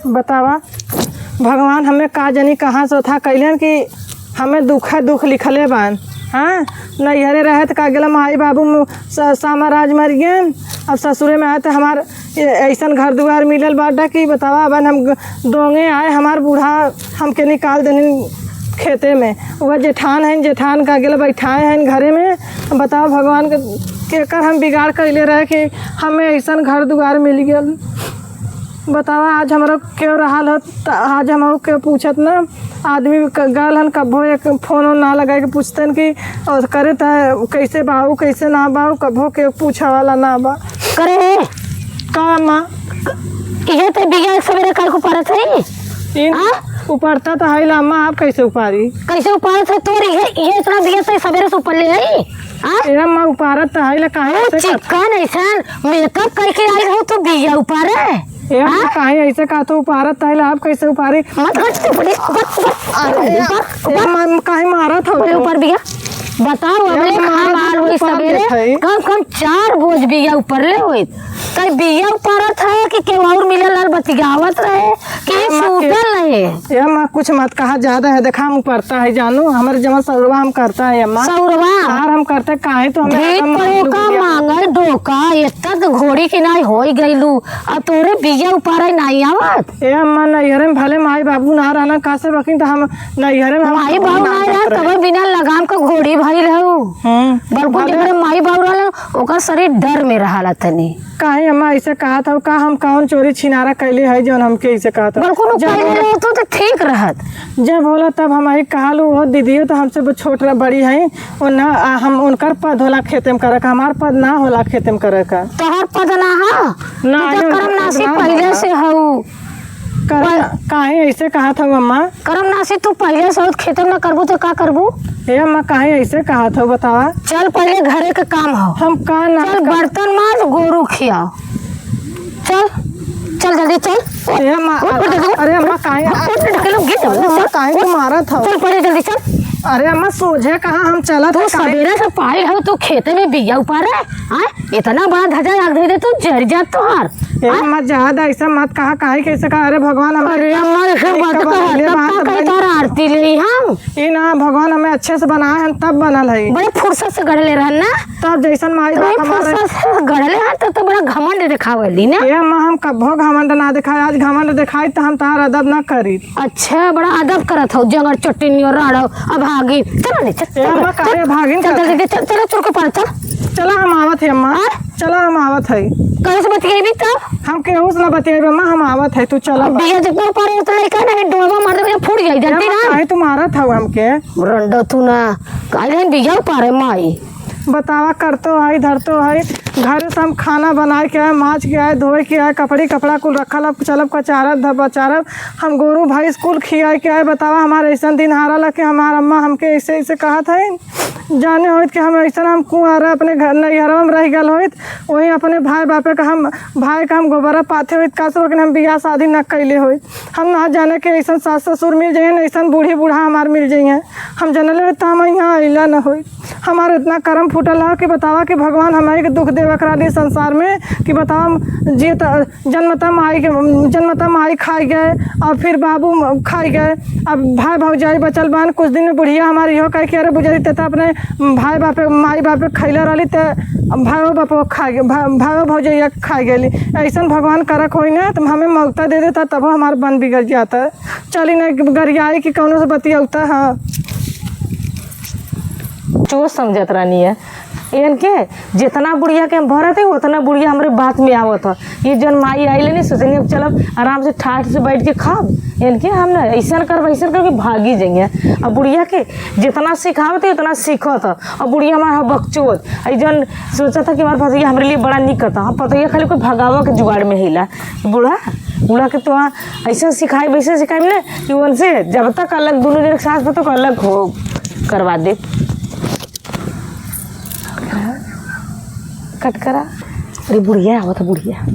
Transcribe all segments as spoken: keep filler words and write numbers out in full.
बतावा, भगवान हमें का जानी कहाँ से उठा कइलेन कि हमें दुख है, दुख लिखले बान। हाँ, नैहरे रहे त का गेला, माई बाबू म-, स-, सामा राज मर गएन। अब ससुरे में आए त हमार ए-, ऐसन घर दुआर मिलल बाटा कि बतावा, अब हम ग-, दोंगे आए, हमार बूढ़ा हमके निकाल देनी खेते में। वह जेठान है, जेठान का गेला बैठाए हैं घरे में। बतावा, भगवान के, केकर हम बिगाड़ कइले रहे कि हमें ऐसन घर दुआर मिल गया। बतावा, आज हमरा केव रहल होत, त आज हमहू केव पूछत ना। आदमी क-, गल हन, कभो एक फोनो ना लगाए के पूछतन कि, और करे त कैसे बाऊ, कैसे ना बाऊ, कभो केव पूछे वाला ना बा। करे हे? का अम्मा? इहे त बिया सबेरे काहे को परत है? इन हाँ? उपरता त है ला अम्मा, आप कैसे उपारी? कैसे उपारत है तोर? इहे, इहे इतना बिया त सबेरे से ऊपर ले आई? हाँ? ए अम्मा, उपारत त है ला, काहे ओ ऐसे कर- चिकन ऐसन मेकअप करके आई हो तो बिया उपारे? ए अम्मा, हाँ? काहे ऐसे का तो उपारत त है ला, आप कैसे उपारी? मत कर, चुप रे, ऊपर, ऊपर, अरे, ऊपर, ए ऊपर। अम्मा, काहे मारत हो पहले तो? ऊपर बिया। बताओ, ए अबले अम्मा, खा मारत मार हो होई उपार सबेरे, देत है। कम कम चार बोझ बिया ऊपर ले होई। कहीं बिया उपारत है कि केहू और मिलल और बतियावत रहे कि ए अम्मा, के- सूतल रहे? ए अम्मा, कुछ मत कहा, ज्यादा है, देखा हम उपारता है, जानो, हमारे जमा सौरवा हम करता है अम्मा। सौरवा? यार हम करते, काहे तो हमें ढीठ एकदम पड़ो का मांगल डोका, इतना तो घोड़ी के नाई होई गइलू, अब तोरे बिया उपारे नाई आवत? ए अम्मा, नैहरे में भले माई बाबू ना रहना, का से बकिन त हम नैहरे में हम माई बाबू ना ना रहत, करते। तबे बिना लगाम का घोड़ी भइल हऊ। हम्म। बल्कि भले जेकरे माई बाबू रहल, ओकर शरीर डर में रहला तनी। काहे अम्मा ऐसे कहत हऊ? का हम कौन चोरी छिनारा कैले है जौन हमके ऐसे कहत हऊ? बल्कि उ जब पहले होला रहत तो ठीक रहत। जब होला तब हम आई कहल, वो दीदियो तो हमसे बहुत छोट रह, बड़ी है, वो ना, आ, हम उनकर पद होला खेते में करे का, हमार पद ना होला खेते में करे का। तोहर पद ना हा? ना, तू तो ये करम उनकर नासी पद ना पहले होला। से हऊ। कर-, पर काहे ऐसे कहत हऊ अम्मा? करम नासी तू पहले से होत खेते में ना करबू तो का करबू? ए अम्मा, काहे ऐसे कहत हऊ बतावा? चल पहले घरे के काम हो। हम का ना चल कर- बर्तन माज, गोरू खियाओ। चल, चल जल्दी चल। ए अम्मा, उठ, उठ, उठ, उठ। अरे अम्मा, काहे उठ, उठ, उठ, उठ, गिर जाओ, अरे अम्मा, चल, काहे उठ। तू मारत हऊ? चल पहले जल्दी चल। अरे अम्मा, सोझे कहा हम चलत तू है, काहे? सबेरे से पाई हो तू खेते में बिया उपारे, हाँ? इतना बड़ा धजा आग धइ दे तू जर जात तोहार। ए, हाँ? मत ज्यादा ऐसा मत कहा, काहे कैसे कहा? अरे भगवान, हम अरे अम्मा, ऐसे एक मत तो कहा, बनले तब बात का कही भाई। तोहर आरती लेई हम? ई ना, भगवान हमें अच्छे से बनाए हैं, तब बनल है। बड़े फुर्सत से गढ़ले रहन ना? तब जैसन माई बाप वही हमारे फुर्सत से गढ़ले हैं, तब तो बड़ा घमंड दिखावेली ना? ए अम्मा, हम कभो घमंड ना दिखाए, आज घमंड दिखाई तो हम तोहार अदब ना करी। अच्छा, बड़ा अदब करत हो, जंगर चट्टी नियर राड़ो, अभागिन। चलो ने, चल, ए, चल, अम्मा, काहे चल, अभागिन चल, करत चल, है? चल, चल, चल, चुरको पार, चल। चला, हम आवत है, अम्मा। हाँ? चला, हम आवत है। कहे से बतियेबी तब? हम केहू से ना बतियेबी, अम्मा, हम आवत है, तू चला अब बा। बिया जितना पारे उतना ही कहना है, डोलवा मार दे, फूट जाई, जानती ए, अम्मा, ना? काहे तू मारत हऊ हमके? रंडो तू ना, काहे नहीं बिया पारे माई? बतावा, करतो है, धरतो है, घर से हम खाना बनाए के आए, माज के आए, धोए के आए, कपड़ी कपड़ा कुल रखल, अब चलब कचारब, धब बचारब, हम गोरू भैंस कुल खियाए के आए। बतावा, हमार ऐसन दिन हारा लग के हमार अम्मा हमके ऐसे ऐसे कहत है। जाने होइत कि हम ऐसन, हम कुआरा अपने घर नैहरवा में रह गल होइत, वहीं अपने भाई बापे का हम, भाई का हम गोबरा पाथे होइत, का सब, लेकिन हम बियाह शादी न कैले होइत। हम ना जाने के ऐसन सास ससुर मिल जाइए, ऐसन बूढ़ी बूढ़ा हमार मिल जाइए। हम जनले होइत तो हम यहाँ अइला न होइत। हमार इतना करम फूटल है कि बतावा कि भगवान हमारे के दुख देवे करा दिए संसार में कि बतावा, जिए त-, जन्मता माई के, जन्मता माई खाई गए और फिर बाबू म-, खाई गए। अब भाई भौजाई बचल बान, कुछ दिन में बुढ़िया हमारी इहो कहे कि अरे बुझली ते तो अपने भाई बापे, माई बापे खैले रहली ते भाइयों बापो खा गए, भा-, भाइयों भौजैया खा गए। ऐसन भगवान करक होई ना तो हमें मौका दे देता, तब हमार बन बिगड़ जाता। चली ना गरियाई कि कौनो से बतियौता है। चोर समझत रहनी है। इनके जितना बुढ़िया के हम भरत है, उतना बुढ़िया हमरे बात में आवत है। ये जौन माई आइले नहीं, सोचनी अब चलब आराम से ठाठ से बैठ के खाब। इनके हम ना ऐसन करब, ऐसन करके भागी जाइए। अब बुढ़िया के जितना सिखावत है, उतना सीखत है। अब बुढ़िया हमार है बकचोद। ई जौन सोचत है कि हमार पतोहिया हमरे लिए बड़ा निक करता। हम पतोहिया खाली कोई भगावा के जुगाड़ में हिला। बूढ़ा, बूढ़ा के तो ऐसे सिखाई, वैसे सिखाई ना कि उनसे जब तक अलग, दोनों जने सास पतोह को अलग हो, करवा दे। कट करा। अरे बुढ़िया आवत है, बुढ़िया।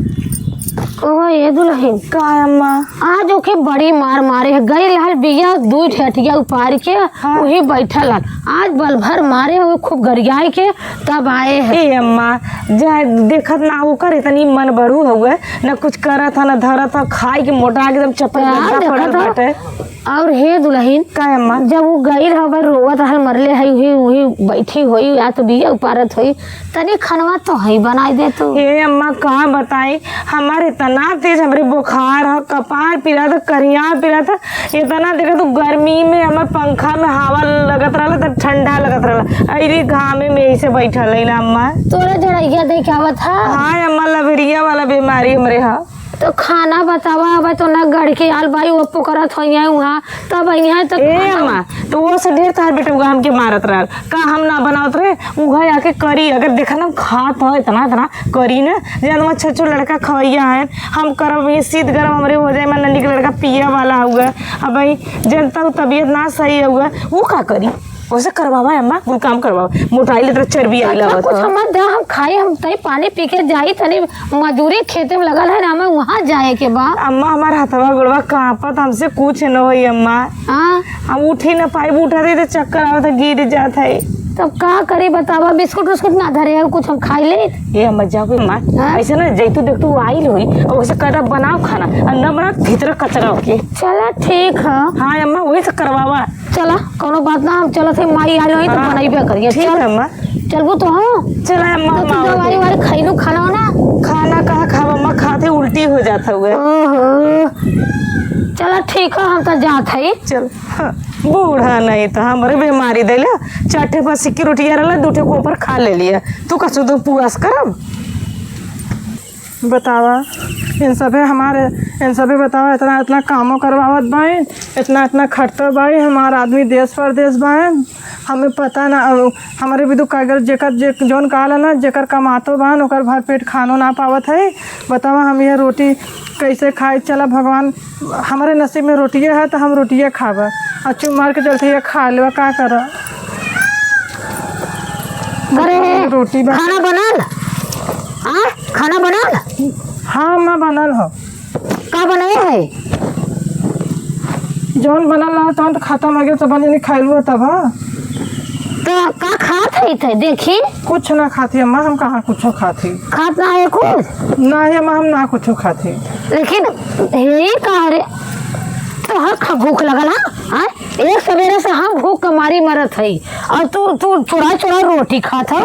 ओहो, ए दुलहिन। का अम्मा? आज ओके बड़ी मार मारे है। गई रहल बिया दुइ ठे अटिया उपारि के, हाँ। उही बैठल हल। आज बल भर मारे है, खूब गरियाइ के तब आए है। ए अम्मा, जा देखत ना, ओकर इतनी मन बड़ू हउए, न कुछ करत ह, न धरत ह, खाइ के मोटा के एकदम चप्पल का गद्दा पड़ल देखत ह? बाटे। और हे दुलहिन, का अम्मा? जब उ गई रहबे, रोवत रहल, मरले है, उही, उही बैठी होई, या तो बिया उपारत होई, तनी खनवा तो है बनाई दे तू। हे अम्मा, का बताई, हमार इतना तेज हमरे बुखार ह, कपार पिरात, करिया पिरात, इतना देखा तू गर्मी में हमर पंखा में हवा लगत रहल त ठंडा लगत रहल, अइली घामे में ऐसे बैठल है ना अम्मा। तोरा जड़ैया देख आवत ह। हाँ अम्मा, लभेरिया वाला बीमारी हमरे ह। तो खाना बतावा, अब तो ना गढ़ के आल बाई, वो पोकरत होइया वहाँ, तब अइया तो ए खाना अम्मा, तो वो से ढेर तार बेटा उगा हमके मारत रहल। का हम ना बनावत रहे, उघा आके करी, अगर देखा ना खात ह इतना, इतना करी ना, जान वहाँ छो छो लड़का खवैया है, हम करब ये शीत गरम हमरे हो जाए, मैं नंदी के लड़का पिए वाला हुआ, अब भाई जनता तबियत ना सही हुआ, वो का करी? वैसे करवावा है अम्मा, कुल काम करवावा, मोटाई ले तरह चर्बी आइला अच्छा, बता। कुछ हम दे, हम खाए, हम तई पानी पी के जाई, तनी मजदूरी खेते में लगल है ना, हमें वहाँ जाए के बा। अम्मा, हमार हथवा गोड़वा कांपत, हमसे कुछ न होई अम्मा। हाँ। हम उठी न पाई, उठत ही तो चक्कर आवत है, गिर जात है। तब का करी बतावा, बिस्कुट उस्कुट ना धरे है, कुछ हम खाई ले। ए अम्मा, जाओ अम्मा, हाँ? ऐसे ना जैतू देखतू आइल होई, और वैसे कहता बनाओ खाना, और न बनाओ भीतर कचरा होके। चला ठीक है। हाँ अम्मा, वही से करवावा। चला, कौनो बात ना, हम चलत है, माई आइल होई तो हाँ, बनइबे करिए। ठीक चल। है अम्मा। चलबू तो हो? चला अम्मा, तो तू अम्मा, दवाई अम्मा। वाई खइलू खाना ना? खाना कहाँ खाब अम्मा, खाते उल्टी हो जात हुए। ओहो। चला ठीक है, हम तो जात है। चल, हाँ, बूढ़ा नहीं तो हमरे बीमारी दे ले, चार ठे बस की रोटियां रहला, दू ठे को ऊपर खा ले लिया। तू कसू दो पुआस करब? बतावा, इन सभे हमारे, इन सभे बतावा, इतना, इतना कामो करवावत बाइन, इतना, इतना खटतो बाई, हमार आदमी देश परदेश बाइन, हमें पता ना, अ, हमरे बिदु कागर जेकर, जे, जौन कहला ना, जेकर कमातो बान, ओकर भर पेट खानो ना पावत है। बतावा, हम यह रोटी कैसे खाई? चला भगवान, हमरे नसीब में रोटिये है, तो हम रोटिये खाब। आ चुप मार के चलते ये खा लेवा, का कर? अरे, रोटी बा। खाना बनल? आ, खाना बनल? हाँ, अम्मा, बनल हो। का बनाए है? जौन बनल रहा, तौन तो खत्म हो गया, तो बने नहीं खाइलू तब, हाँ। तो का खात है इथे? देखी। कुछ ना खाती अम्मा, हम कहाँ कुछो खाती। खात ना है कुछ? ना है अम्मा, हम ना कुछो खाती। लेकिन हे का रे, तोहर खा भूख लगल है? हाँ? एक सवेरे से हम भूख के मारी मरत हई, और तू, तू चुरा चुरा रोटी खात हौ।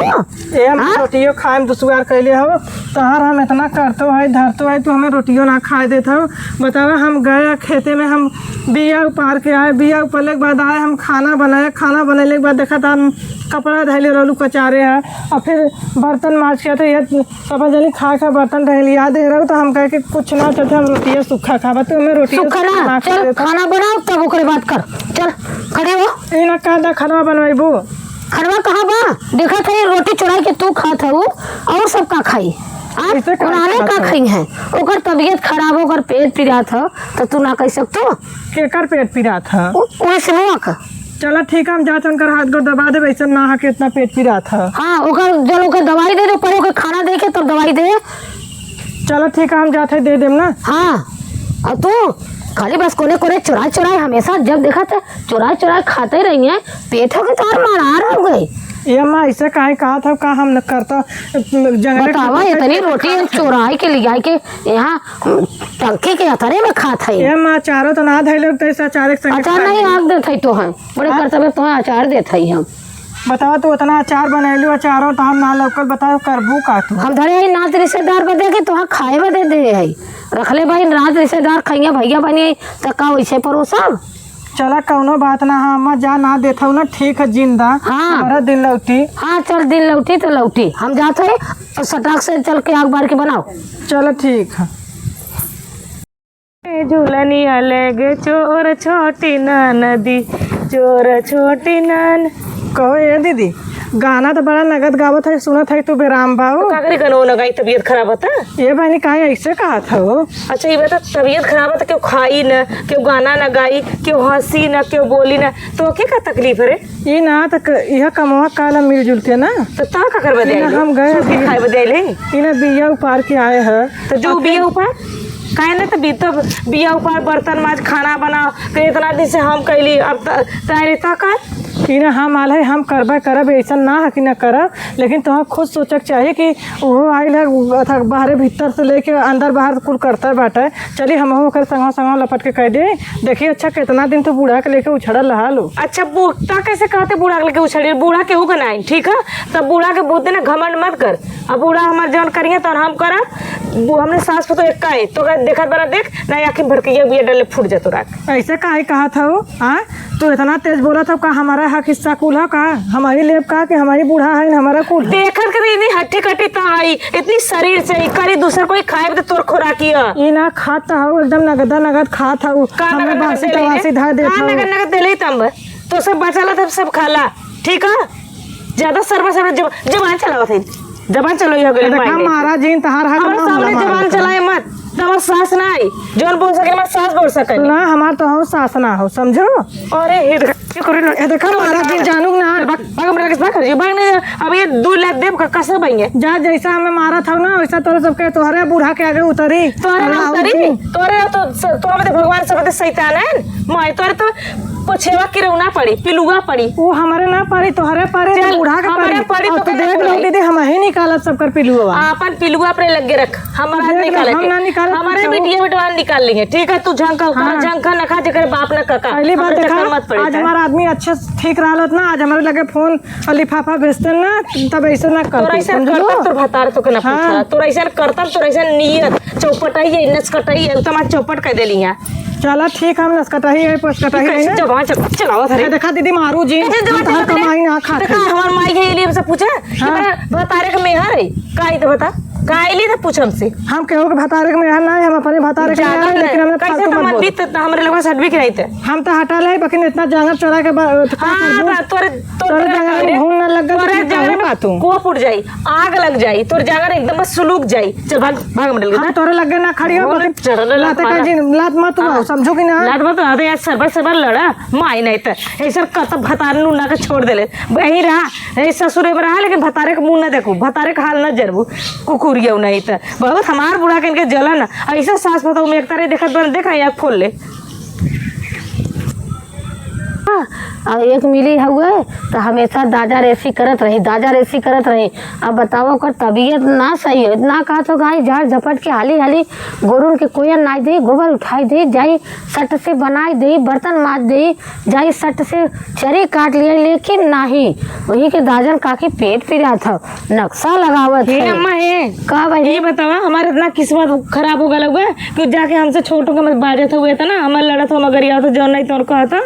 ए, हम हाँ? रोटियो खाए में दुश्वार कैले हो, तोहर हम इतना करतो है, धरतो है, तू हमें रोटियो ना खाए देत हो। बतावा, हम गए खेते में, हम बिया उपार के आए, बिया उपारले के बाद आए, हम खाना बनाए, खाना बनैले के बाद देखा था हम कपड़ा धैले रहलू कचारे है, और फिर बर्तन माज के आते, ये सब जनी खा खा बर्तन टहलिया दे रहो, तो हम कहे कि कुछ ना चलते, हम रोटिया सूखा खाबा, तो हमें रोटिया सूखा ना, ना चल, खाए। खाना बनाओ, तब ओकरे बात कर। चल, खड़े हो। ए ना, का दा खाना बनवाइबू? खाना कहाँ बा? देखा था, ये रोटी चुराई के तू खात हऊ, और सब का खाई? आ? ऐसे का उन्होंने खात का हऊ? खाई है? ओकर तबीयत खराब हो, ओकर पेट पिरात हो, तो तू ना कह सकतो? केकर पेट पिरात है? उ-, वैसे नहीं आका। चला ठीक है, हम जात उनकर हाथ गोड़ दबा देब, ऐसन ना है कि इतना पेट पिरात है। हाँ, ओकर, जल ओकर दवाई दे दे, पहले ओकर खाना दे के तब दवाई दे। चला ठीक है, हम जात है, दे देम ना। हाँ, और तू खाली बस कोने कोने चुराए चुराए हमेशा जब देखा था चुराए चुराए खाते रही है, पेट हो के तोहर मरार हो गई। ये अम्मा ऐसे काहे कहा था, का हम न करता, जंगल बतावा, के इतनी खाते रोटी हम खाते। चुराए के लियाए के यहाँ टंकी के अतरे में खात है। ए माँ, अचारो तो ना धइले, तो ऐसे अचार एक संगे अचार खा नहीं, लेली। आग देत है तो हम। बड़े हाँ? करतबे तो अचार देत है हम। बतावा, तू उतना अचार बनैलू, अचारो तो हम ना लौकल, बताओ, करबू का तू? हम धरे है नात रिश्तेदार बदे के तोहा खाए बदे दे है। रखले भाई, नात रिश्तेदार खइया भैया बने, तो का वैसे परोसब? चला, कौनो बात ना, हम जा ना देत हऊ ना, ठीक है, जिंदा। हाँ। हमारा दिन लौटी। हाँ, चल, दिन लौटी तो लौटी। हम जात है, और सटाक से चल के आग बार के बनाओ। चलो, ठीक है। ए झुलनिया ले गे चोर छोटी ननदी, चोर छोटी नन। कहो ए दीदी, गाना तो बड़ा नगद गावत है, सुनत है तू बेराम बाऊ। तो का करी, गानो न गाई, तबीयत खराब होता। ए बहनी, काहे ऐसे कहत हो? अच्छा, ये बता, तबीयत खराब होता, क्यों खाई न, क्यों गाना न गाई, क्यों हंसी न, क्यों बोली न, तो के का तकलीफ है रे? ई ना त क-, इह कमवा काला मिलजुल के ना। तो ता का करबे ई ना दे हम गए सूखी बिया, खाए बदे ले। ई ना बिया उपार के आए ह। तो जो और बिया फिर उपार? काहे ना, त बीतब बिया उपार, बर्तन माज, खाना बनाओ, त इतना दिन से हम कैली, अब त-, तैयारी त कर। ई ना हम आल है, हम करबे करब, ऐसन ना है कि ना करब, लेकिन तोहर खुद सोचे के चाही कि उहो आइल है, अथा बाहरे भीतर से लेके अंदर बाहर कुल करते बाटे। चली हमहू ओकर संगवा संगवा लपट के कह दे, देखी अच्छा कितना दिन तो बूढ़ा के लेके उछड़ल रहा लो। अच्छा, बूढ़ा कैसे कहते बूढ़ा के लेके उछड़ी? बूढ़ा केहू के नाई, ठीक है? तब बूढ़ा के बहुत दिन घमंड मत कर। अब बूढ़ा हमार जौन करिए तौन हम करब। बू-, हमने सास पतोह एक्का है, तो का देखत बना देख, ना आँखी भड़कैया बिया डले फूट जा तोरा। ऐसे काहे कहत हऊ? हाँ, तू इतना तेज बोलत हऊ का? हमारा हक हिस्सा कुल है का? हम ही लेब का कि हम ही बूढ़ा है, हमारा कुल है? देखत कर इतनी हट्टी कट्टी त आई, इतनी शरीर से ई करी दूसर कोई खाए तो तोर खुराकी है। ई ना खात हऊ, एकदम नगदा नगद खात हऊ। का हमें नगद नगद बासी देले तवासी है? धाय देत का हऊ। नगद नगद देले तब तो सब बचाला तब सब खाला, ठीक है? ज्यादा सरबा सरबा जब-, जबान चलावत है, जबान चलो ये गली देखा माई ने। महाराज जी, तहार हक हमारे ना सामने होला जबान मारे। चलाए मत, तो हमार सास ना आई, जौन बोल सके हमार सास बोल सके। ना, हमार तो हो सास ना हो, समझो। अरे हे देखा, ये करे लो, ए देखा महाराज जी, जानू ना। भाग, भाग, हमरा के भाग कर, भाग नहीं, अब ये दो लाख देब का, कैसे बइये? जा, जैसा हमें मारत हऊ ना, वैसा तोरे सबके, तोहरे बूढ़ा के आगे उतरी। तोहरे ना अल्लाह उतरी, जी। तोहरे तो, तोहरे तो भगवान सब तो शैतान है, माय तोहरे तो पोछेवा किरौना पड़ी, पिलुआ पड़ी। वो हमारे ना पड़ी, तोहरे पड़ी, चल, बूढ़ा के हमारे पड़ी। पड़ी अब तो तो देख लो पड़ी। दीदी, हम ही निकालब सबकर पिलुआ। आपन पिलुआ अपने लगे रख, हमारा देख लो, निकाले हम के। ना निकालब हमारे कुछ। बिटिया बेटवा निकाल लेंगे, ठीक है? तू झंका उतार, हाँ। झंका न खा, जेकर बाप न कका। पहली बात हमरे देखा, चक्कर मत पड़े आज कर। हमारा आदमी अच्छा ठीक रहल होत ना, आज हमारे लगे फोन और लिफाफा भेजते ना, तब ऐसे ना तोर करते, ऐसे समझ लो? करतब, तोर भतार तोके ना हाँ। पूछा। तोर ऐसे करतब, तोर ऐसे नियत, चौपटाई है, नसकटाई है, उ तो हमार चौपट कर देली है। चला ठीक, हम नसकटाई है, पोसकटाई है कैसे ना। जबान चल-, चलावत हरे? ए, देखा दीदी, मारू जी, कैसे जबान हम तोहर चलावत हरे? कमाई ना खात देखा, हई। हमार माई है, ये सब पूछे, हाँ। हमारा भतारे के मेहर है, का ई तो बता, का आइली तो पूछ हमसे। हम केहू के भतारे के मेहर ना है, हम अपने भतारे के ज्यादा मेहर है, ना, लेकिन हमने कैसे फालतू तो मत मन बोल। बीत, तो हमरे लोग सर्टिफिकेट आई थे। हम तो हटा ले, लेकिन इतना जांगर चोरा के बा-, तो का हाँ, करबू? बा-, तोरे, तोरे तोरे जांगर में घून ना लग गल, तोरे तो जांगर काहे में पातू? कोप उड़ जाई, आग लग जाई, तोर जांगर एकदम बस सुलूक जाई। चल भाग, भाग हमरे लगे। हम तोरे लगे ना खड़ी हो, बोले, लेकिन चढ़ले लाते मारा। का जी, लात मत मारो, हाँ। समझो कि ना? लात मत मारो, यार, सरबर, सरबर लड़ा, माई नहीं त। ऐसा कत भतार नू ना के छोड़ देले। यही रहा, ए ससुरे में रहा, लेकिन भतारे के मुंह ना देखू, भतारे के हाल ना जरबू, कुकुरिया नहीं त। बहुत हमार बूढ़ा के इनके जलन, ऐसा सास पतोह में एक तारे देखत बन, देख रहा है, आँख खोल ले। हाँ, और एक मिली हुए तो हमेशा दाजा रेसी करत रही, दाजा रेसी करत रही। अब बताओ, ओकर तबीयत ना सही हो, इतना कहा तो गाय झाड़ झपट के हाली हाली गोरुन के कोयर नाच दे, गोबर उठाई दे, जाई सट से बनाई दे, बर्तन माज दे, जाई सट से चरी काट लिया, लेकिन नाही, वही के दाजन काकी पेट पिरात हौ, नक्शा लगावत हे है। अम्मा हे, का बहिनी? ये बतावा, हमार इतना किस्मत खराब हो गल हुआ कि जाके हमसे छोटो के मत बाजत हुए था ना, हमार लड़त हो मगर या तो जौन नहीं तोर कहता।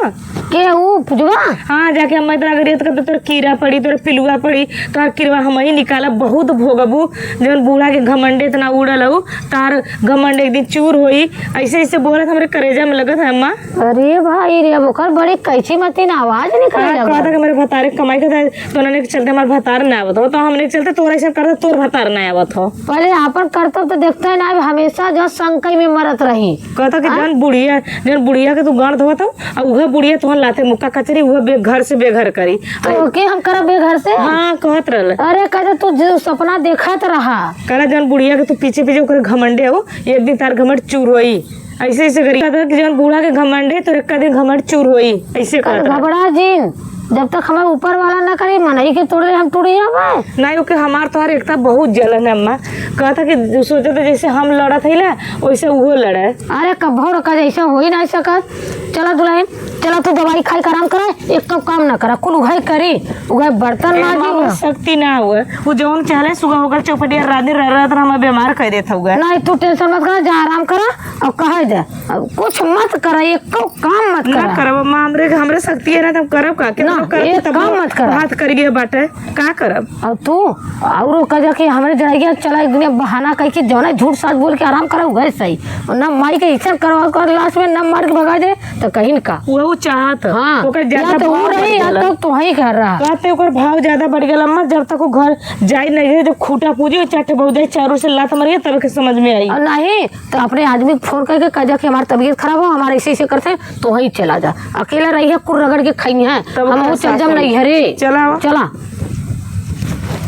के ऊ पुजवा? हाँ, जाके अम्मा इतना गरियत करते, तोर कीड़ा पड़ी, तोर पिलुआ पड़ी, तोर किरवा हम ही निकालब, बहुत भोगबू। जौन बूढ़ा के घमंडे इतना उड़ल हऊ, तार घमंड एक दिन चूर होई। ऐसे ऐसे बोलत हमरे करेजा में लगत है अम्मा। अरे भाई रे, अब ओकर बड़ी कैची मतीन आवाज निकले हाँ, लगल। कहता कि हमरे भतारे के कमाई करता है, तो उन्होंने के चलते हमार भतार ना आवत हो, तो हमने के चलते तोरा ऐसा करता, तोर भतार ना आवत हो। पहले आपन करतब तो देखते हैं ना, अब हमेशा जो संकई में मरत रही। कहता कि हाँ? जौन बुढ़िया, जौन बुढ़िया के तू गांड धोत हो, आ उहे बुढ़िया तोहन लाते मुक्का कचरी, उहे बे-, घर से बेघर करी। तो ओके हम करब बेघर से? हाँ, कहत रहल। अरे, कहते तू जो सपना देखत रहा। कहला जौन बुढ़िया के तू पीछे पीछे ओकरे घमंडे हो, एक दिन तार घमंड चूर होई। ऐसे ऐसे करी। कहता कि जौन बूढ़ा के घमंड है, तोर एक दिन घमंड चूर होई। ऐसे कहत रहल। घबरा जिन, जब तक हमें ऊपर वाला ना करे, मनई के तोड़े हम टूड़िया में। नहीं, ओके हमार तोहार एकता बहुत जलन है अम्मा। कहता कि सोचत है जैसे हम लड़त है ना, वैसे उहो लड़े। अरे कभो रखा जैसे हो ही नहीं सकत। चला दुल्हन, चला तू दवाई खाई के आराम करा, एक कप काम ना करा, कुल उघाई करी, उघाई बर्तन ए, माजी माँ, ना। शक्ति ना हुआ, वो जौन चाहले सुबह होकर चौपटिया रात दिन रह, रह, रह, हमें बीमार कर देता हुआ। नहीं, तू टेंशन मत करा, जा आराम करा और कहे दे, अब कुछ मत करा, एक काम मत ना करा। करब माँ, हमरे, हमरे शक्ति है ना, तो हम करब का? के ना, हम करब एक तब काम मत करा। हाथ करिए बाटे, का करब? और तू औरो कह जा कि हमरे जड़ैया चला, एक दिन बहाना कह के जौना झूठ साच बोल के आराम करा, उहे सही। और ना माई के इज्जत करवा कर लास्ट में ना मार के भगा दे, तो कहीं का। वो चाहत है। हाँ, ओकर ज्यादा या तो वो भाव रही, बढ़ या गया। तो तू ही घर रहा। कहते ओकर भाव ज्यादा बढ़ गया अम्मा, जब तक वो घर जाई नहीं है, जब खूंटा पूजी, चार ठे भौजाई चारों से लात मारिए, तब के समझ में आई। और नहीं, तो अपने आदमी के फोन करके कह जा कि हमार तबीयत खराब हो, हमारे ऐसे ऐसे करते हैं, तो वहीं चला जा। अकेला रही है, कुर रगड़ के खाई है। तब हम ओकरा वो चल साथ जम में। नहीं है रे। चला। चला।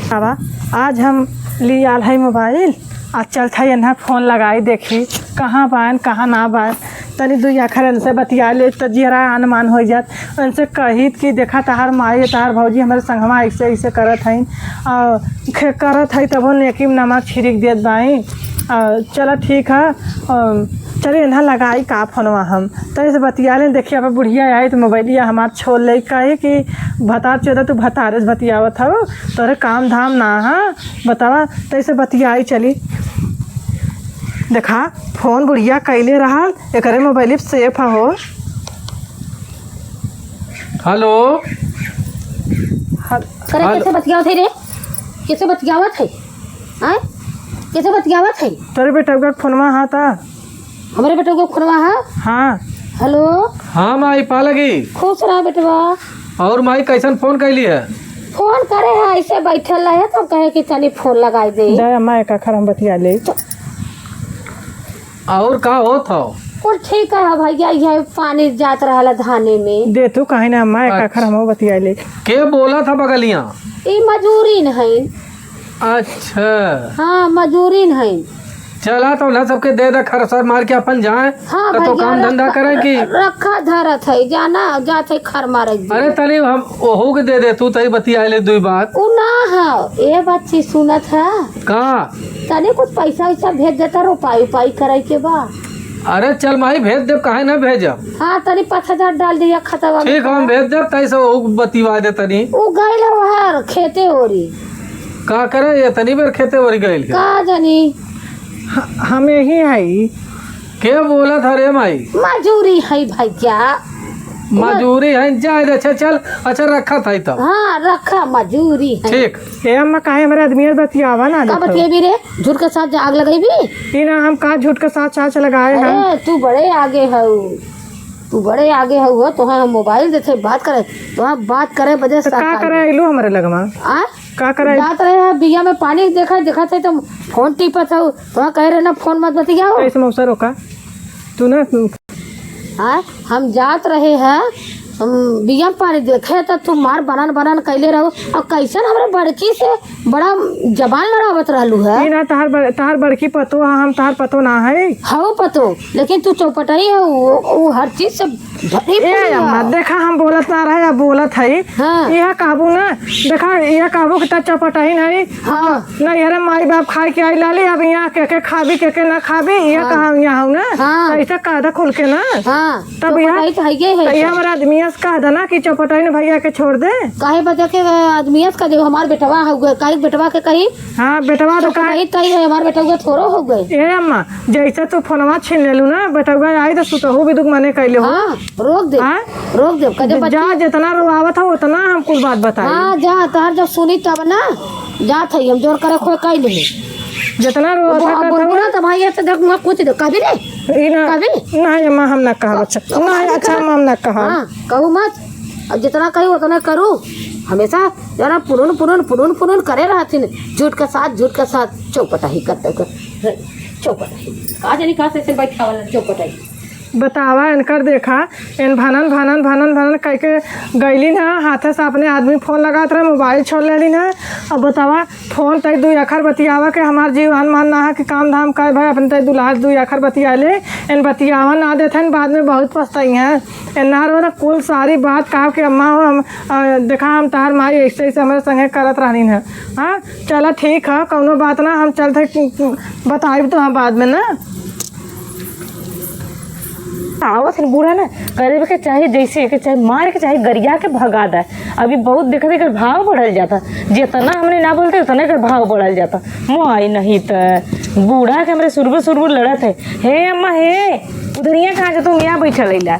बाबा, आज हम ली आल है मोबाइल, आज चलत है इन्हें फोन लगाई, देखी कहाँ बान, कहाँ ना बान, तनी दुई आखर इनसे बतिया ले, त जियरा आन मान होइ जात। इनसे कहित कि देखा, तहार माई, तहार भौजी हमरे संगवा ऐसे, ऐसे करत हईन, आ, खे-, करत हई, तबो नेकी में नमक छिड़क देत बाई। आ, चला, ठीक है, आ, चली, इन्हा लगाई का फोनवा हम, त ऐसे बतिया ले। देखिए, अब बुढ़िया आई, त मोबाइलिया हमार छोड़ ले, कही कि भतार चोदा, तू भतारे से बतियावत हऊ, तोरे काम धाम ना है, बतावा, त ऐसे बतियाई चली। देखा, फोन बुढ़िया कइले रहल, एकरे मोबाइल पे सेफ हो। हेलो। हल-, करे हेलो। कैसे बतियावत है रे? कैसे बतियावत है? आय? कैसे बतियावत है? तोरे बेटउआ के फोनवा हा ता? हमरे बेटउआ के फोनवा हा? हाँ। हेलो। हाँ माई, पा लगी। खुश रहा बेटवा। और माई, कैसन फोन कैली है? फोन करे है, ऐसे बैठल रहे, तब कहे कि चली फोन लगाई दे। दे अम्मा, एक आखर हम बतिया ले। तो और का होत हौ? कुल ठीक है भैया, ये पानी जात रहल धाने में। दे तू, काहे ना अम्मा, एक अच्छा। आखर हमहू बतिया ले। के बोलत ह बगलिया? ई मजूरिन है। अच्छा। हाँ, मजूरिन है। चला तो ना सबके दे दे, खरसर मार के अपन जाए। हाँ कतो भैया, काम धंधा रखा, करे की? रखा धरत है, जाना जात है खर मारे के। अरे तनी हम ओहू के दे दे, तू तई बतिया ले दुई बात। उ ना है, ए बच्ची सुनत है। का? तनी कुछ पैसा वैसा भेज देता, रोपाई उपाई करे के बा। अरे चल माई, भेज देब, काहे ना भेजब? हाँ, तनी पाँच हजार डाल दिया खतवा में। ठीक, हम भेज देब, तैसे ओहू के बतिया दे तनी। उ गइल है वहार खेते ओरी। का करे ये तनी बेर खेते ओरी गइल के? का जानी। ह-, हम यही हई। के बोलत ह रे माई? मजूरी है भैया। मजूरी है, जाए दे, अच्छा चल, अच्छा रखा था तब। हाँ, रखा, मजूरी है। ठीक। ए अम्मा, काहे हमरे आदमी से बतियावा ना का देत हो? बतियेबी रे? झूठ के साथ आग लगेबी? ई ना, हम का झूठ के साथ चाच लगाए हैं? अरे, तू बड़े आगे हऊ, तू बड़े आगे हऊ हो, तोहार हम मोबाइल देते बात करे, तोहार बात करे बजे तो से का आग करे अइलू हमरे लगवा? आ? का करे? जात रहे हैं बिया में पानी, देखा, देखा थे तुम फोन टिपत हो, तो कह रहे ना फोन मत बतियाओ। ऐसे मौसा रोका, तू ना। हाँ, हम जात रहे हैं, हम बिया में पानी देखे तो तू मार बनन बनन कैले रहो, और कैसन हमरे बड़की से बड़ा जबान लड़ावत रहलू है। ई ना तहार बड़-, तहार बड़की पतो है, हम तहार पतो ना है। हऊ पतो, लेकिन तू चौपटई है, वो, वो हर चीज से बड़ी ए फुलिया। अम्मा, देखा, हम बोलत ना रहे, अब बोलत हई। हाँ। यह कहबू ना, देखा, यह कहबू कि त चपटही नहीं। हाँ। ना, यार, माई बाप खाए के आई लाली, अब यहाँ के, के खाबी, के, के ना खाबी, यह हाँ। कहा यहाँ हूँ ना। हाँ। तो ऐसा कह दे खुल के ना। हाँ। तब तो यहाँ, बताई तो है, ये है तो ये तो। हमारा आदमी से कह दे ना कि चपटही ना भैया के छोड़ दे। काहे बजे के आदमी से कह दे, हमार बेटवा हो गए, काहे बेटवा के कही? हाँ, बेटवा तो तो का कही, कही है, हमार बेटवा थोड़ो हो गए। ए अम्मा, जैसे तू फोनवा छीन लेलू ना, बेटवा आई तो सुतहू भी दुख मने कैले हो। हाँ, रोक दे, हाँ? रोक दे, कदे बच्ची। जा, जितना रोआवत हो, उतना हम कुल बात बताई। हाँ, जा, तोहर जब सुनी तब ना, जात है, हम जोर करे खोए कह ले। जितना रोआवत अब, अब हो, बोलबो ना, तो भाई, ऐसे देख, मुँह कुछ दे, कभी रे? ई ना, कभी? नहीं, अम्मा, हम ना कहब, अच्छा। तो नहीं, कभी अच्छा, कहा? अम्मा, हम ना कहब। हाँ, कहू मत। अब जितना कही, उतना करू। हमेशा जरा पुनून, पुनून, पुनून, पुनून करे रहथिन। झूठ के साथ, झूठ के साथ चौपटाही करते कर। चौपटाही। का जानी कहाँ से, से बैठावल चौपटाही। बतावा, इनकर देखा, इन भनन, भनन, भनन, भनन कह के गइलिन ह, हाथे से अपने आदमी फोन लगात रहे, मोबाइल छोड़ लेलिन ह। अब बतावा, फोन तई दुई अखर बतियावा के हमार जीव हन मान ना है कि काम धाम का भाई, अपन तई दुल्हा से दुई अखर बतिया ले, इन बतियावा ना देत हन, बाद में बहुत पछताई हैं। ए, ना रो ना, कुल सारी बात कहा कि अम्मा हो, हम, अ, देखा, हम तहार माई ऐसे, ऐसे हमरे संगे करत रहनी है। हाँ, चला, ठीक है, कौनो बात ना, हम चलते, बताइब तो हम बाद में ना। आवत है बूढ़ा ना, करे के चाहे जैसे के चाहे मार के चाहे गरिया के भगा दे। अभी बहुत देखत एकर भाव बढ़ल जाता, जितना हमने ना बोलते उतना एकर भाव बढ़ल जाता। माई नहीं त बूढ़ा के हमरे सुरबुर सुरबुर लड़त है। हे अम्मा हे, उधरिया कहाँ के तुम यहाँ बैठल अइला?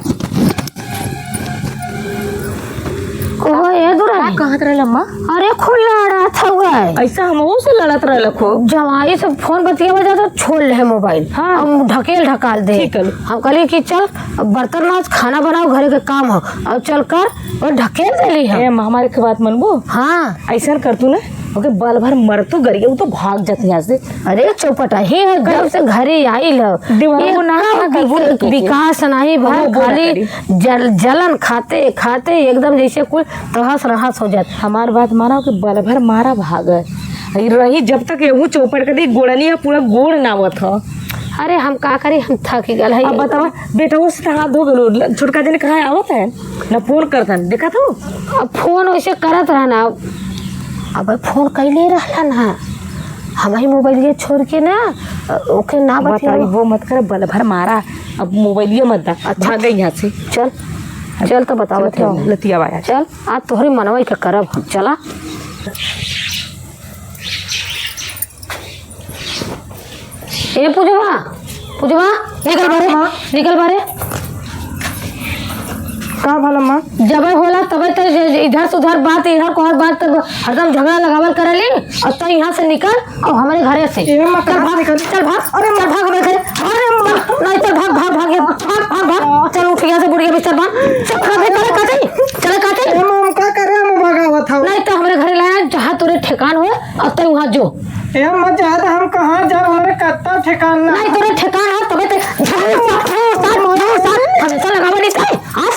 कहो ए दुरानी। का कहत रहल अम्मा? अरे खूब लड़त हउए। ऐसा हमहू से लड़त रहल खूब। जवाई से फोन बतियावा जाता, छोड़ ले मोबाइल। हाँ। हम ढकेल ढकाल दे। ठीक है। हम कहली कि चल अब बर्तन माज, खाना बनाओ, घरे के काम हो। अब चल कर, और ढकेल देली हम। ए अम्मा, हमारे के बात मनबो? हाँ। ऐसा कर तू ना, ओके बल भर मर तू गरिया, उ तो भाग जात यहाँ से। अरे चौपटाही है, जब से घरे आइल हो, देवरवो ना, ना, ना, वो ना करी। विकास नहीं भा, वो ना खाली करी। जल-, जलन खाते खाते एकदम जैसे कुल तहस नहस हो जात। हमार बात माना कि बल भर मारा भाग। ई रही जब तक एहू चौपट के दी, गोड़नी है पूरा गोड़ नावत ह। अरे हम का करी, हम थक गल है। अब बतावा, बेटवा से तो हाथ धो गलो, ल-, छोटका जने कहाँ आवत है, ना फोन करतन, देखा तो। अब फोन वैसे करत रहना, अब फोन कैले रहला ना, हम ही मोबाइल ये छोड़ के ना, अ, ओके ना बतियावा। बताई, वो मत कर, बल भर मारा, अब मोबाइल ये मत दा, अच्छा। भाग यहाँ से। चल, चल तो बतावा चल, थे। लतिया बाया। चल, आज तोहरे मनवा के करब हम, चला। ए पूजवा, पूजवा, निकल बारे, माँ। निकल बारे। का भला माँ? जबे होला तबे तो जे-, जे इधर से उधर बात, इधर को हर बात तो हरदम झगड़ा लगावल करेली। और तो यहाँ से निकल और हमारे घरे से। ए माँ, चल कहाँ भाग, से निकल? चल भाग, अरे माँ। चल भाग हमारे घरे। अरे माँ, नहीं चल भाग, भाग, भाग, ये भाग, भाग, भाग। चल उठ यहाँ से बुढ़िया बिस्तर बांध। चल भाग, चल काटे, चल काटे। ए माँ, हम का करे, हम भगावत हव। नहीं तो हमारे घरे लाया, जहाँ तोरे ठेकान हो, अब तो वहाँ जो। ए, मत जा, तो हम कहाँ जाब? हमरे कत्ता ठिकान ना। नहीं, तोरे ठिकान है, तबे ते झाड़ू, झाड़ू, साथ, झाड़ू, साथ, हमेशा लगावे नहीं चाहे। हाँ?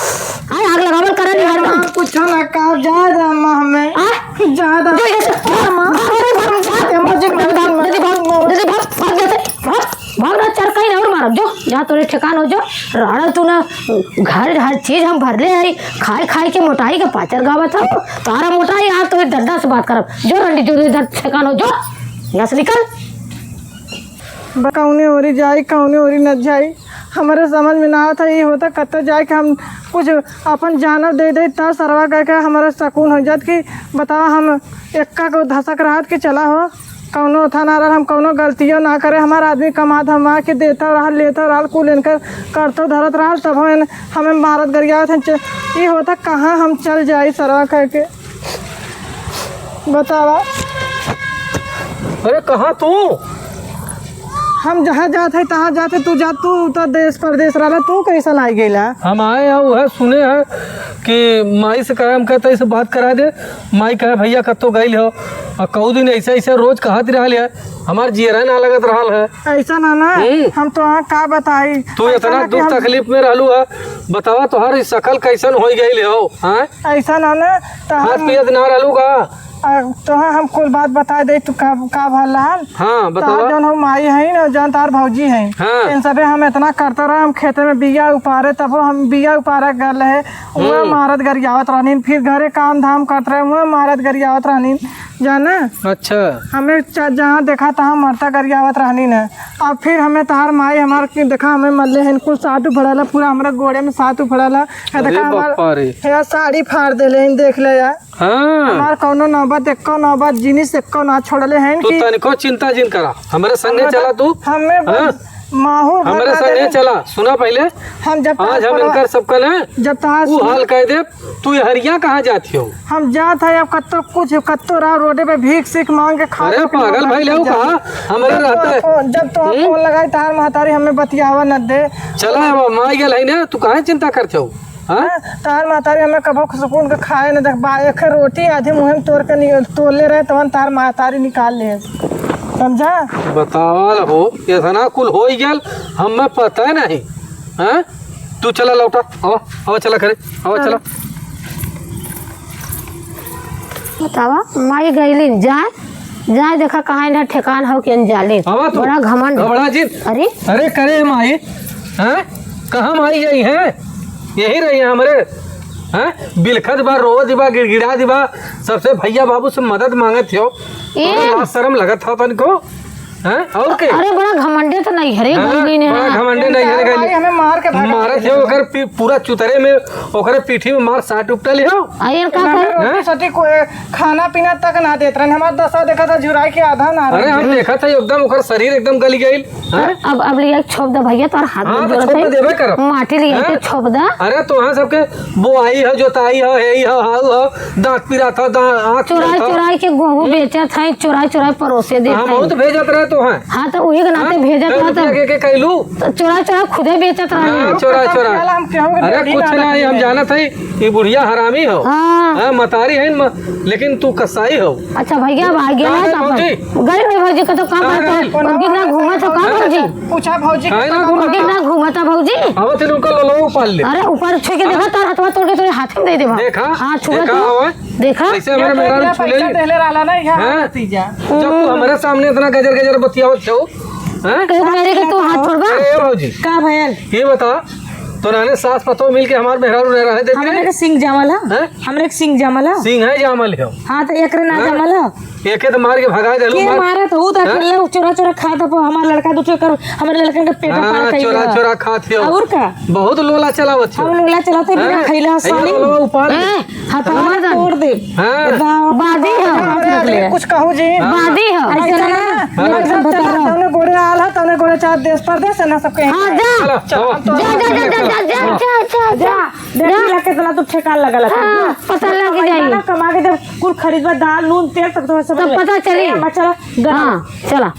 हाँ, आग लगावल करे नहीं हर वक्त। कुछ ना कहा, जा, जा, अम्मा, हमें। हाँ? जा, जा। जो ये से, अम्मा, भाग, भाग, भाग, भाग, भाग, जल्दी भाग, जल्दी भाग, जल्दी भाग, भाग, जल्दी भाग, भाग, भाग ना, चरकाई ना और मारब, जो, जहाँ तोरे ठिकान हो, जो, राड़ा तू ना, घर, हर चीज हम भरले हई, खाए, खाए के मोटाई के पाचर गावत हौ, तारा मोटाई, आज तो डंडा से बात करब, जो रंडी, जो इधर ठिकान हो, जो, यहाँ से निकल। ब-, कौने ओरी जाई, कौने ओरी न जाई, हमरे समझ में ना आवत है। ये होता कत्तो जाए कि हम कुछ अपन जानल दे दे, तब सरवा कह के हमारा सुकून हो जात कि बतावा, हम एक्का को धसक रहत कि चला हो, कौनो था ना रहल, हम कौनो गलतियों ना करे, हमार आदमी कमा धमा के देता रहल, लेता रहल, कुल इनकर करतो धरत रहल, तब हम, हमें मारत गरियावत हैं। च-, ये होता कहाँ हम चल जाई सरवा कह के। बतावा। अरे, कहाँ तू? हम जहाँ जात है, तहाँ जात है, तू जा, तू तो देश परदेश रहला, तू कैसन आई गइला? हम आए हैं, वह सुने हैं कि माई से कहे, हम कहते, "इसे बात करा दे।" माई कहे, "भैया, कत्तो गइल हो?" आ कऊ दिन ऐसे, ऐसे रोज कहत रहल है, हमार जियरा ना लगत रहल है। ऐसा ना, ना, हम्म। हम तो हाँ का बताई, तू ऐसा इतना ना कि दुख हम तकलीफ में रहलू है, बतावा, तोहार ई शकल कैसन हो गइल हो, हाँ? ऐसा ना, ना, तो खात हम पियत ना रहलू का? आ, तोहा हम कुल बात बता दे, तू का, का भला? हाँ, बतावा। तार जौन हो माई हईन और जौन तार भौजी हईन। हाँ। इन सबे हम इतना करते रहे, हम खेते में बिया उपारे, तबो हम बिया उपारे गल रहे, उहाँ हम्म। मारत गरियावत रहनीन, फिर घरे काम धाम करत रहे, उहाँ मारत गरियावत रहनीन, जाना? अच्छा। हमें च-, जहाँ देखा तहाँ मरता गरियावत रहनीन है। अब फिर हमें तार माई हमार की देखा, हमें मल्ले हैं, कुल साट उफड़ाला, पूरा हमारा गोड़े में साट उफड़ाला। है अरे देखा हमार, बापा रे। है साड़ी फाड़ देले हैं, देख ले यार। हाँ। हमार कौनो नौबत, एक्को नौबत, जिनिस एक्को ना छोड़ले हैं तू कि तनिको चिंता जिन करा, हमरे संगे हमें चला तो, तू। हमें हाँ। माहू भर हमरे ना संगे देले। चला, सुना पहिले। हम जब आज तास हम पड़ा, इनकर सबका ना जब तास ऊ हाल कह दे, तू हरिया कहाँ जाती हो? हम जात है अब कत्तो कुछ, कत्तो रहा रोडे पे भीख सीख मांग के खा अरे पी के पागल भाई, लेऊ कहाँ? हमरे जब रहता है। तो, जब तो हम्म? फोन लगाई, तार महतारी हमें बतियावा न दे। चला अब माई गल है ना, तू काहे चिंता करते हो? हाँ? हाँ, तार महतारी हमें कबो सुकून के खाए न देख बा। एक रोटी आधी मुँह में तोड़ के नि-, तोड़ ले रहे, तवन तार महतारी निकाल ले। समझा? बतावल हो, इतना कुल हो ही गल, हमें पता नहीं। हाँ? तू चला लौटा, आवा, आवा चला करे, आवा चला। बतावा, माई गईलिन, जाए, जाए देखा कहाँ इन्हें ठेकान हो कि अनजालिन। आवा तू। बड़ा घमंड। घबरा जिन। अरे? अरे करे माई, हाँ? कहाँ माई गई हैं? यही रही है हमरे, हाँ? बिलखत बा, रोज बा, गिड़गिड़ा दी बा, सबसे भैया बाबू से मदद मांगत हो। ए? तोरा लाज शरम लगत हो तनिको? हैं? और के? अरे, बड़ा घमंडे तो नहीं है रे, हाँ, गंदी ने बड़ा है। घमंडे नहीं है रे, भाई, गंदी। हमें मार के भागा मारत है, ओकर पी-, पूरा चुतरे में, ओकरे पीठी में मार साट उपटल हो। आ, ये का हमें कर? रोटी हैं? सटी को, खाना पीना तक ना देत रहन। हमार दशा देखा था, झुराई के आधा ना अरे, रहे। हम देखा था, एकदम ओकर शरीर एकदम गल गइल, हैं? अब, अब लिया छोप दे भैया, तोर हाथ हाँ, में तो जरूरत छोप है। दे देबे करब। माटी लिया के हैं? छोप दे। अरे, तो वहाँ सबके बोआई हो, जोताई हो, हेई हो, हाउ हो, दांत पिरात हो, दांत, आँख चुराई पिरात हो। चुराई के गेहूं हम्म। बेचत है, चुराई चुराई परोसे देत हम है। बहुत भेजत रहे तो हैं। हाँ, तो उही के नाते हाँ? भेजत दस रहे तो। रुपया के, के कैलू? तो चुराई चुराई खुदे बेचत रहे। हाँ, चुराई, चुराई। हम केहू के अरे, डेढ़ी कुछ ना नहीं, हम लगे। जानत है, ये बुढ़िया हरामी हो। हाँ। हाँ, मतारी है, म-, लेकिन तू कसाई हो। अच्छा भैया, अब आ गया कहाँ है गए तो भौजी? गए नहीं भौजी का तो काम कहाँ है तो। गए? उनके ना घूमत हो का भौजी? पूछा भौजी काहे ना घूमत? उनके ना घूमत है भौजी? आवत है उनका ललो उपाल ले। अरे ऊपर छुई के देखा, हाँ? तार हथवा तोड़ के तोरे हाथ में दे देबा। देखा? हाँ, छुआ देखा, तो। आवा। देखा? ऐसे हमारे मेहरारू छुले पैसा नहीं। देले रहला ना, यहाँ हाँ? भतीजा। जब तू हमारे सामने इतना गजर गजर बतियावत छो, हैं? कहे के मेरे के तू हाथ छोड़बा? ए, ए भौजी, का भयल? ये बता, तो नाने सास पतोह मिल के हमार मेहरारू रह रहे देख हमरे रहे? के सिंग जामल है। हैं? हमरे के सिंग जामल है। सिंग है जामल है। हाँ, तो एकरे ना हाँ? जामल है। एके तो मार के भगा देलू, के मार। मारत हो, तो हैं? अकेले चोरा चोरा खात हो, हमार लड़का दू ठो कर, हमरे लड़कन के पेट हाँ, फाड़ कइले चोरा है। चोरा खात हो। और का? बहुत लोला चलावत हो। हम लोला चलाते बिना हैं? खइला ये साली। लोला उपाड़ दे। हैं? हथवा हाँ। तोड़ दे। हाँ। एकदम बादी है। बादी है। कुछ कहू जी। हाँ। बादी है। ऐसे ना, हाँ। एकदम बता रहा हूँ। तौने गोड़े आल है, तौने गोड़े चार देश परदेश है ना सबके। हाँ, जा। चलो, चलो, हम तो जा, जा, जा, जा, जा, जा, जा, जा, जा। जा। देखी ला कितना तू ठेकान लगा ला। हाँ, पता लग जाई। ना कमा के जब कुल खरीदबा, दाल, नून, तेल, तब तो समझ तब में। पता चली। ए, अम्मा, चला, गरम। हाँ, चला।